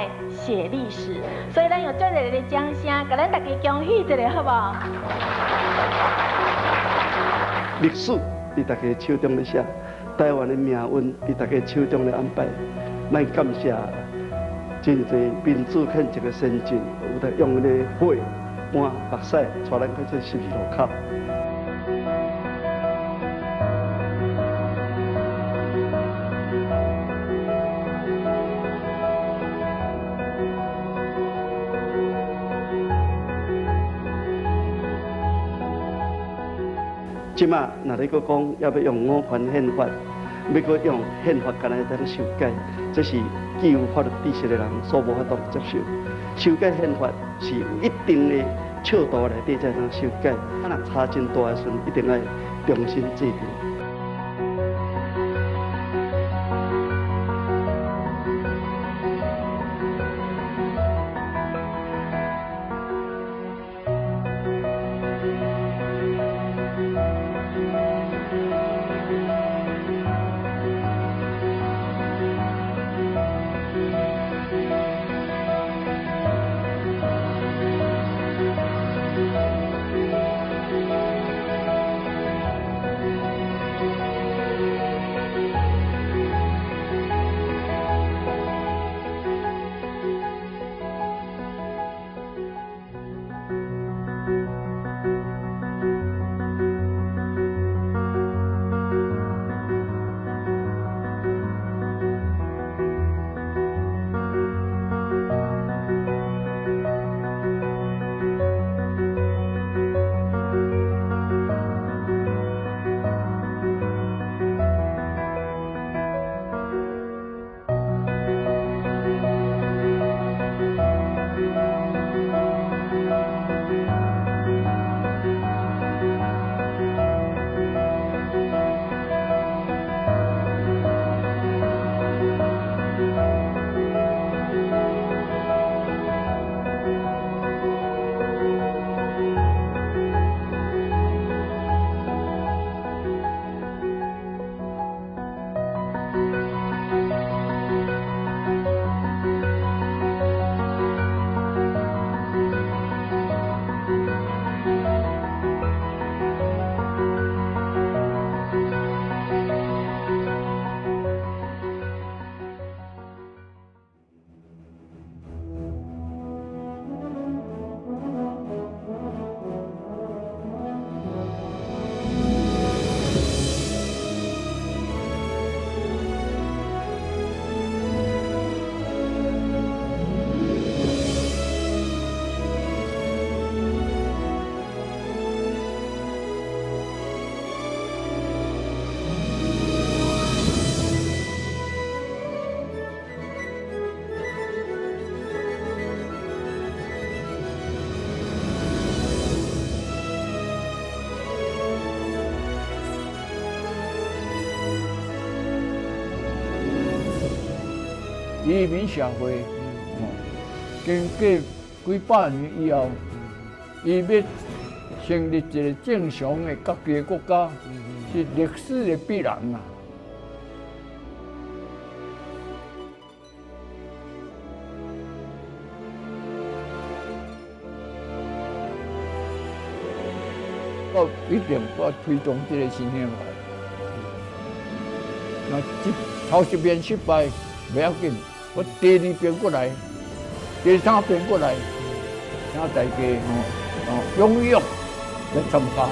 擺寫歷史，所以咱用足熱烈的掌聲，共咱大家恭喜一下，好無？歷史佇大家手中咧寫，台灣的命運佇大家手中咧安排。咱感謝真濟民主憲政的先進，有得用彼个血抹目屎，帶咱去這十字路口。這馬若咧閣講，猶欲用五權憲法，欲閣用憲法敢若會當修改，這是具有法律知識的人所無法度接受。修改憲法是有一定的尺度內底才通修改，啊若差真大的時陣，一定愛重新制定。移民社會，經過幾百年以後，伊欲成立一個正常的家己的國家，是歷史的必然啊。我一定我推動這個新憲法。那這頭一遍失敗，袂要緊，我第二遍閣來，第三遍閣來，請大家吼哦踴躍來參加。